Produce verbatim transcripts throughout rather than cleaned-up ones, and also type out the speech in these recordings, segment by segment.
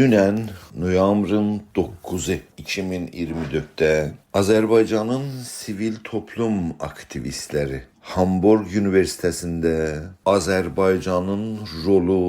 دونن، نویابرین دوققوزو، ایکی مین اییرمی دؤردده آذربایجانین سیویل توپلوم آکتیویستلری هامبورگ اونیوئرسیتئتینده «آذربایجانین رولو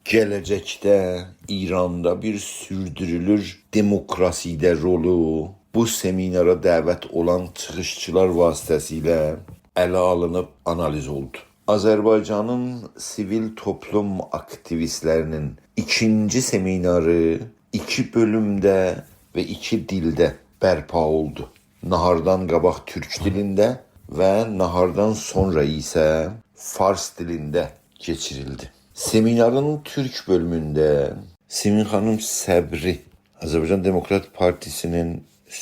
گله‌جکده ایراندا بیر سوردورولور دموکراسی‌ده رولو»، بو سمینارا دعوت اولان چیخیشچیلار واسطه‌سیله اله آلینیب آنالیز اولدو. آذربایجانین سیویل توپلوم آکتیویستلری‌نین ایکینجی سمیناری ایکی بؤلومده و ایکی دیلده برپا اولدو. ناهاردان قاباق تورک دیلینده و ناهاردان سونرا ایسه فارس دیلینده کئچیریلدی. سمینارین تورک بؤلومونده سیمین خانیم صبری، آذربایجان دموکرات پارتی‌سی‌نین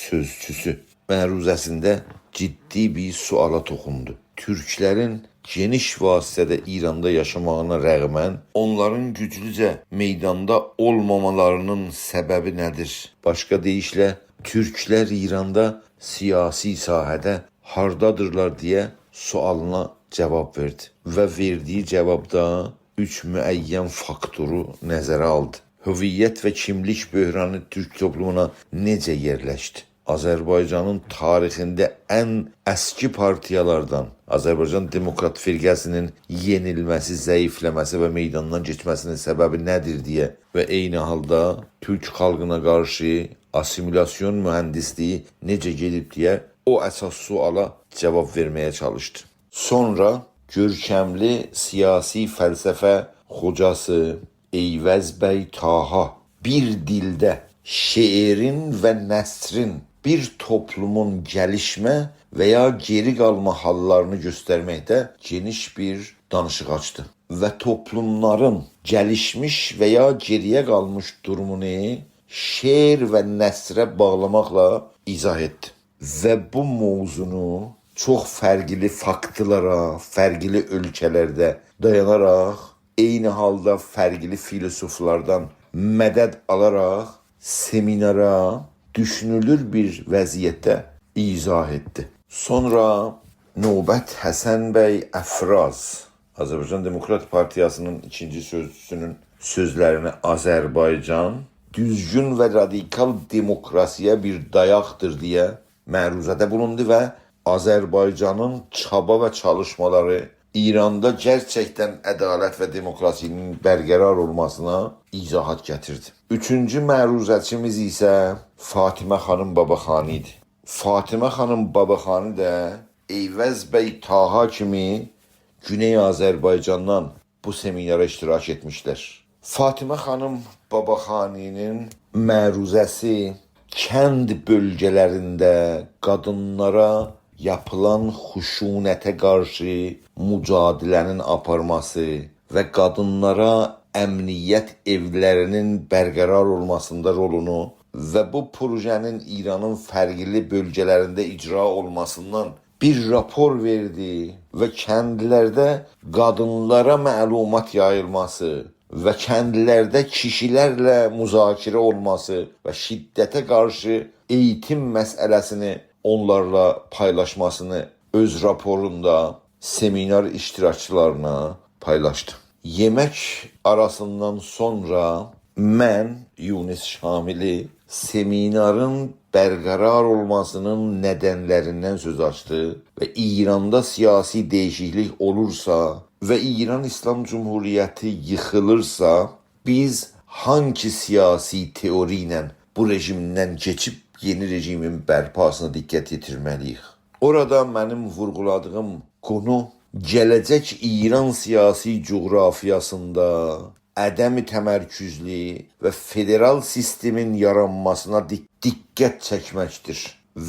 سؤزچوسو، معروضه‌سینده جدی بیر سؤالا توخوندو. تورکلرین گئنیش وسعتده ایراندا یاشاماغینا رغماً، اونلارین گوجلوجه میداندا اولمامالاری‌نین سببی نه‌دیر؟ باشقا دئییشله، تورکلر ایراندا سیاسی ساحه‌ده هاردادیرلار دئیه سؤالینا جاواب وئردی و وئردیگی جاوابدا اوچ معین فاکتورو نظره آلدی. هویت و کیملیک بحرانی تورک توپلومونا نئجه یئرلشدی؟ آذربایجانین تاریخینده ان اسکی پارتیالاردان آذربایجان دموکرات فرقه‌سی‌نین یئنیلمه‌سی، ضعیفله‌مه‌سی و میداندان کئچمه‌سی‌نین سببی نه‌دیر دئیه و عینی حالدا تورک خالقینا قارشی آسیمیلاسیون مهندسلیگی نئجه گئدیب دئیه او اساس سؤالا جاواب وئرمه‌یه چالیشدی. سونرا گؤرکملی سیاسی فلسفه خوجاسی عیوض بی طاها بیر دیلده شعرین و نثرین بیر توپلومون گلیشمه و یا گئری قالما حاللارینی گؤسترمکده گئنیش بیر دانیشیق آچدی و توپلوملارین گلیشمیش و یا گئری‌یه قالمیش دورومونو شعر و نثره باغلاماقلا ایضاح ائتدی. و بو موضوعنو چوخ فرقلی فاکتلارا، فرقلی اؤلکه‌لرده دایاناراق، عینی حالدا فرقلی فیلسوفلاردان مدد آلاراق سمینارا دوشونولور بیر وضعیتده ایضاح ائتدی. سونرا نوبت حسن بی افراز، آذربایجان دموکرات پارتیاسی‌نین ایکینجی سؤزچوسونون سؤزلرینی «آذربایجان دوزگون و رادیکال دموکراسی‌یه بیر دایاقدیر» دئیه معروضه‌ده بولوندو و آذربایجانین چابا و چالیشمالاری ایراندا گئرچکدن عدالت و دموکراسی‌نین برقرار اولماسینا ایضاحات گتیردی. اوچونجو معروضه‌چیمیز ایسه فاطمه خانیم باباخانی ایدی. فاطمه خانیم باباخانی دا عیوض بی طاها کیمی گونئی آذربایجاندان بو سمینارا اشتراک ائتمیشلر. فاطمه خانیم باباخانی‌نین معروضه‌سی کند بؤلگه‌لرینده قادینلارا یاپیلان خشونته قارشی مجادله‌نین آپارماسی و قادینلارا امنیت ائولری‌نین برقرار اولماسیندا رولونو و بو پروژه‌نین ایرانین فرقلی بؤلگه‌لرینده اجرا اولماسیندان بیر راپور وئردی و کندلرده قادینلارا معلومات یاییلماسی و کندلرده کیشیلرله مذاکره اولماسی و شدته قارشی ائییتیم مسئله‌سینی اونلارلا پایلاشماسینی اؤز راپوروندا سمینار اشتراکچیلارینا پایلاشدی. یئمک آراسیندان سونرا من، یونس شاملی، سمینارین برقرار اولماسی‌نین ندنلریندن سؤز آچدی و ایراندا سیاسی دییشیکلیک اولورسا و ایران ایسلام جمهوریتی ییخیلیرسا، بیز هانگی سیاسی تئوری ایله بو رژیمدن کئچیب یئنی رژیمین برپاسینا دقت یئتیرمه‌لی‌ییک؟ اورادا منیم وورغولادیغیم قونو گله‌جک ایران سیاسی جغرافیاسیندا عدم تمرکزلو و فدرال سیستمین یارانماسینا دق-، دقت چکمکدیر.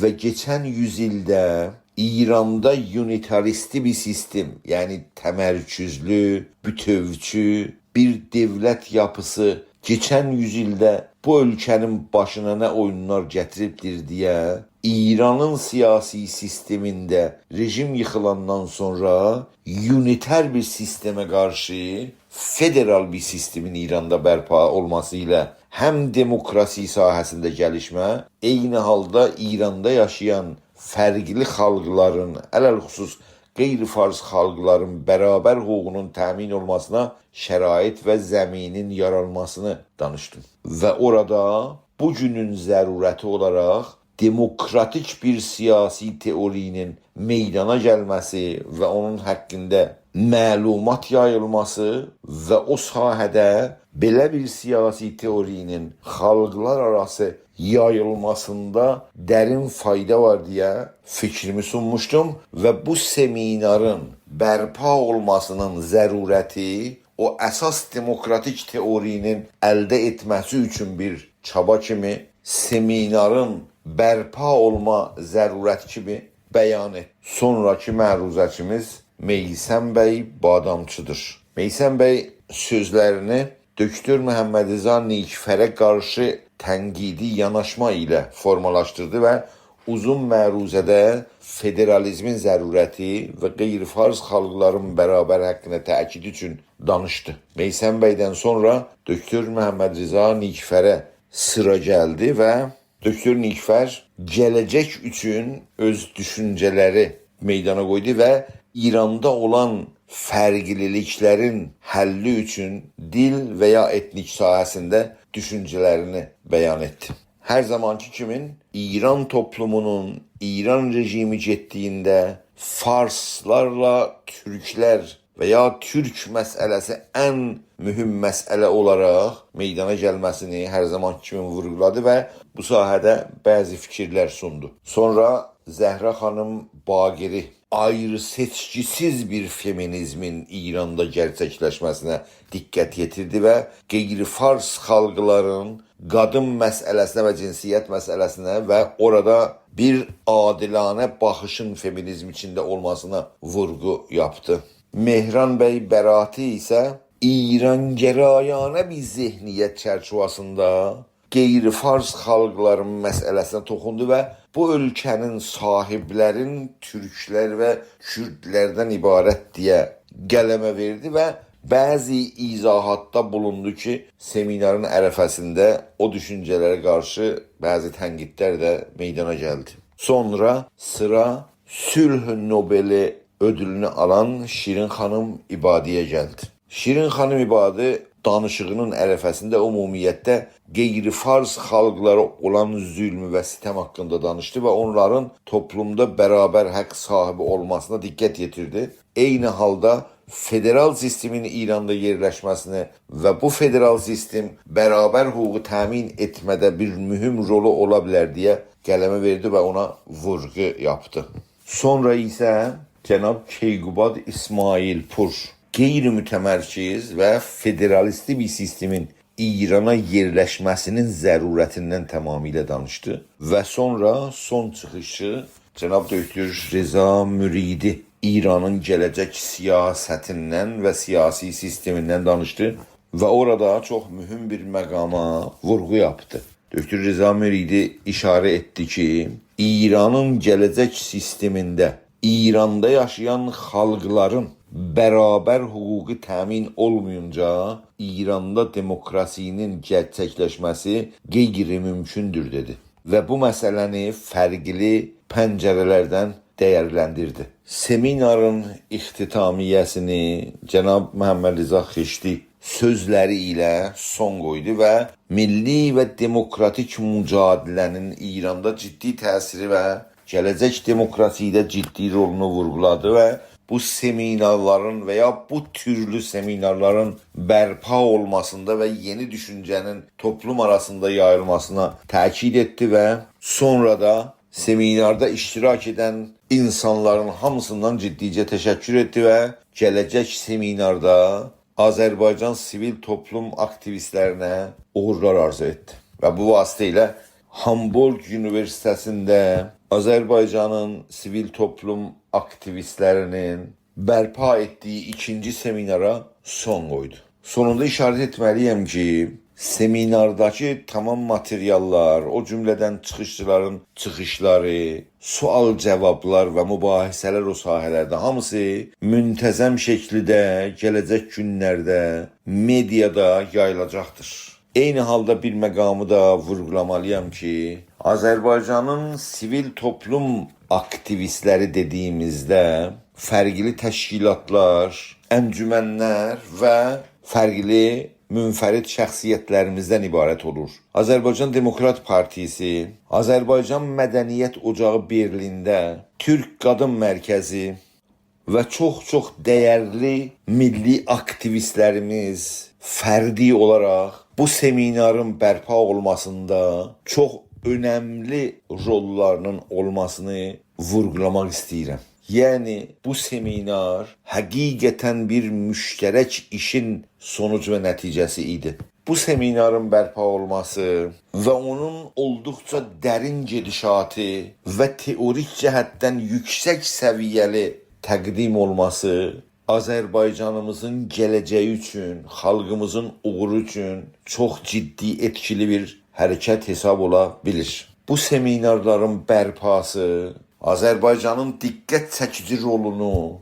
و کئچن یوز ایلده ایراندا اونیتاریستی بیر سیستم، یعنی تمرکزلو، بوتؤوچو بیر دؤولت یاپیسی کئچن یوز ایلده بو اؤلکه‌نین باشینا نه اویونلار گتیریبدیر دئیه ایرانین سیاسی سیستمینده رژیم ییخیلاندان سونرا اونیتر بیر سیستمه قارشی فدرال بیر سیستمین ایراندا برپا اولماسی ایله هم دموکراسی ساحه‌سینده گلیشمه، عینی حالدا ایراندا یاشایان فرقلی خالقلارین، علی‌الخصوص غیر فارس خالقلارین برابر حقوقونون تأمین اولماسینا شرایط و زمینین یارانماسینی دانیشدیم. و اورادا بو گونون ضرورتی اولاراق دموکراتیک بیر سیاسی تئوری‌نین میدانا گلمه‌سی و اونون حاقیندا معلومات یاییلماسی و او ساحه‌ده بئله بیر سیاسی تئوری‌نین خالقلار آراسی یاییلماسیندا درین فایدا وار دئیه فیکریمی سونموشدوم و بو سمینارین برپا اولماسی‌نین ضرورتی او اساس دموکراتیک تئوری‌نین الده ائتمه‌سی اوچون بیر چابا کیمی سمینارین برپا اولما ضرورتی کیمی بیان ائتدی. سونراکی معروضه‌چیمیز میثم بی بادامچی‌دیر. میثم بی سؤزلرینی دکتر محمدرضا نیکفره قارشی تنقیدی یاناشما ایله فورمالاشدیردی و اوزون معروضه‌ده فدرالیزمین ضرورتی و غیر فارس خالقلارین برابر حقینه تأکید اوچون دانیشدی. میثم بیدن سونرا دکتر محمدرضا نیکفره سیرا گلدی و دکتر نیکفر گله‌جک اوچون اؤز دوشونجه‌لری میدانا قویدو و ایراندا اولان فرقلیلیکلرین حلی اوچون دیل و یا ائتنیک ساحه‌سینده دوشونجه‌لرینی بیان ائتدی. هر زامانکی کیمین ایران توپلومونون، ایران رژیمی گئتدیگینده فارسلارلا تورکلر و یا تورک مسئله‌سی ان مهم مسئله اولاراق میدانا گلمه‌سینی هر زامانکی کیمی وورغولادی و بو ساحه‌ده بعضی فیکیرلر سوندو. سونرا زهرا خانیم باقری آیری سئچکی‌سیز بیر فمینیزمین ایراندا گئرچکلشمه‌سینه دقت یئتیردی و غیر فارس خالقلارین قادین مسئله‌سینه و جنسیت مسئله‌سینه و اورادا بیر عادلانه باخیشین فمینیزم ایچینده اولماسینا وورغو یاپدی. مهران بی براتی ایسه ایران‌گرایانه بیر ذهنیت چرچیوه‌سینده غیر فارس خالقلارین مسئله‌سینه توخوندو و بو اؤلکه‌نین صاحیبلرین تورکلر و کوردلردن عبارت دئیه قلمه وئردی و بعضی ایضاحاتدا بولوندو کی، سمینارین عرفه‌سینده او دوشونجه‌لره قارشی بعضی تنقیدلر ده میدانا گلدی. سونرا سیرا صلح نوبلی اؤدولونو آلان شیرین خانیم عبادی‌یه گلدی. شیرین خانیم عبادی دانیشیغینین عرفه‌سینده عمومیتله غیر فارس خالقلارا اولان ظلمو و ستم حاقیندا دانیشدی و اونلارین توپلومدا برابر حق صاحیبی اولماسینا دقت یئتیردی. عینی حالدا فدرال سیستمین ایراندا یئرلشمه‌سینی و بو فدرال سیستم برابر حقوقو تأمین ائتمه‌ده بیر مهم رولو اولا بیلر دئیه قلمه وئردی و اونا وورغو یاپدی. سونرا ایسه جناب کیقوباد اسماعیل‌پور غیر متمرکز و فدرالیستی بیر سیستمین ایرانا یئرلشمه‌سینین ضرورتیندن تمامیله دانیشدی و سونرا سون چیخیشی جناب دکتر رضا مریدی ایرانین گله‌جک سیاستیندن و سیاسی سیستمیندن دانیشدی و اورادا چوخ مهم بیر مقاما وورغو یاپدی. دکتر رضا مریدی ایشاره ائتدی کی، ایرانین گله‌جک سیستمینده ایراندا یاشایان خالقلارین برابر حقوقو تأمین اولمایینجا ایراندا دموکراسی‌نین گئرچکلشمه‌سی غیر ممکن‌دور، دئدی. و بو مسئله‌نی فرقلی پنجره‌لردن دیرلندیردی. سمینارین اختتامیه‌سینی جناب محمدرضا خشتی سؤزلری ایله سون قویدو و میللی و دموکراتیک مجادله‌نین ایراندا جدی تأثیری و گله‌جک دموکراسی‌ده جدی رولونو وورغولادی و بو سمینارلارین و یا بو تورلو سمینارلارین برپا اولماسیندا و یئنی دوشونجه‌نین توپلوم آراسیندا یاییلماسینا تأکید ائتدی و سونرا دا سمیناردا اشتراک ائدن اینسانلارین هامیسیندان جدیجه تشکر ائتدی و گله‌جک سمیناردا آذربایجان سیویل توپلوم آکتیویستلرینه اوغورلار آرزو ائتدی. و بو واسطه ایله هامبورگ اونیوئرسیته‌سینده آذربایجانین سیویل توپلوم آکتیویستلرینین برپا ائتدیگی ایکینجی سمینارا سون قویدو. سونوندا ایشارت ائتمه‌لی‌یم کی، سمینارداکی تمام ماتریاللار، او جمله‌دن چیخیشچیلارین چیخیشلاری، سؤال-جاوابلار و مباحثه‌لر او ساحه‌لرده هامیسی منتظم شکیلده گله‌جک گونلرده مئدیادا یاییلاجاقدیر. عینی حالدا بیر مقامی دا وورغولامالی‌یام کی، آذربایجانین سیویل توپلوم آکتیویستلری دئدیگیمیزده فرقلی تشکیلاتلار، انجمنلر و فرقلی منفرد شخصیتلریمیزدن عبارت اولور. آذربایجان دموکرات پارتیسی، آذربایجان مدنیت اوجاغی برلینده، تورک قادین مرکزی و چوخ-چوخ دیرلی میللی آکتیویستلریمیز فردی اولاراق بو سمینارین برپا اولماسیندا چوخ اؤنملی روللارینین اولماسینی وورغولاماق ایسته‌ییرم. یعنی، بو سمینار حقیقتاً بیر مشترک ایشین سونوج و نتیجه‌سی ایدی. بو سمینارین برپا اولماسی و اونون اولدوقجا درین گئدیشاتی و تئوریک جهتدن یوکسک سویه‌لی تقدیم اولماسی آذربایجانیمیزین گله‌جه‌یی اوچون، خالقیمیزین اوغورو اوچون چوخ جدی، ائتکیلی بیر حرکت حساب اولا بیلیر. بو سمینارلارین برپاسی آذربایجانین دقت چکیجی رولونو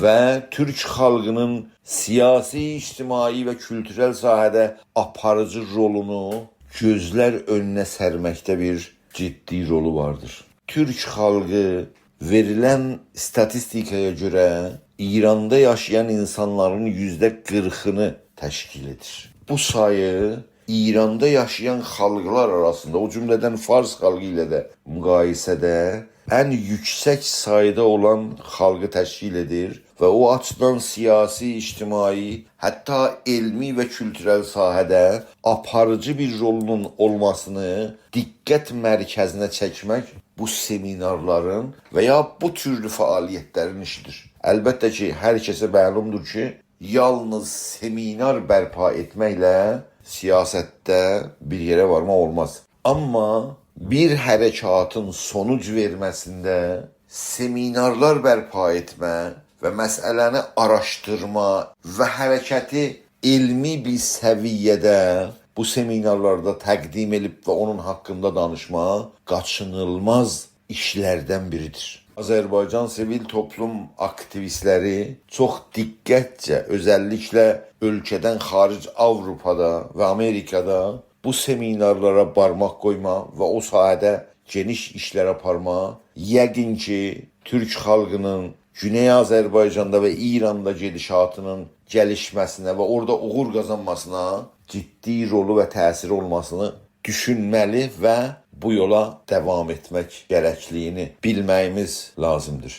و تورک خالقینین سیاسی، اجتماعی و کولتورل ساحه‌ده آپاریجی رولونو گؤزلر اؤنونه سرمکده بیر جدی رولو واردیر. تورک خالقی وئریلن ایستاتیستیکایا گؤره ایراندا یاشایان اینسانلارین یوزده قیرخینی تشکیل ائدیر. بو سایی ایراندا یاشایان خالقلار آراسیندا، او جمله‌دن فارس خالقی ایله ده مقایسه‌ده ان یوکسک سایدا اولان خالقی تشکیل ائدیر و او آچیدان سیاسی، اجتماعی، حتی علمی و کولتورل ساحه‌ده آپاریجی بیر رولونون اولماسینی دقت مرکزینه چکمک بو سمینارلارین و یا بو تورلو فعالیتلرین ایشیدیر. البته کی، هر کسه معلومدور کی، یالنیز سمینار برپا ائتمکله سیاستده بیر یئره وارماق اولماز. آمما بیر حرکاتین سونوج وئرمه‌سینده سمینارلار برپا ائتمه و مسئله‌نی آراشدیرما و حرکتی علمی بیر سویه‌ده بو سمینارلاردا تقدیم ائدیب و اونون حاقیندا دانیشما قاچینیلماز ایشلردن بیریدیر. آذربایجان سیویل توپلوم آکتیویستلری چوخ دقتجه، اؤزللیکله اؤلکه‌دن خاریج آوروپادا و آمریکادا بو سمینارلارا بارماق قویما و او ساحه‌ده گئنیش ایشلر آپارما، یقین کی، تورک خالقینین گونئی آذربایجاندا و ایراندا گئدیشاتینین گلیشمه‌سینه و اورادا اوغور قازانماسینا جدی رولو و تأثیری اولماسینی دوشونمه‌لی و بو یولا داوام ائتمک گرکلیگینی بیلمه‌ییمیز لازیمدیر.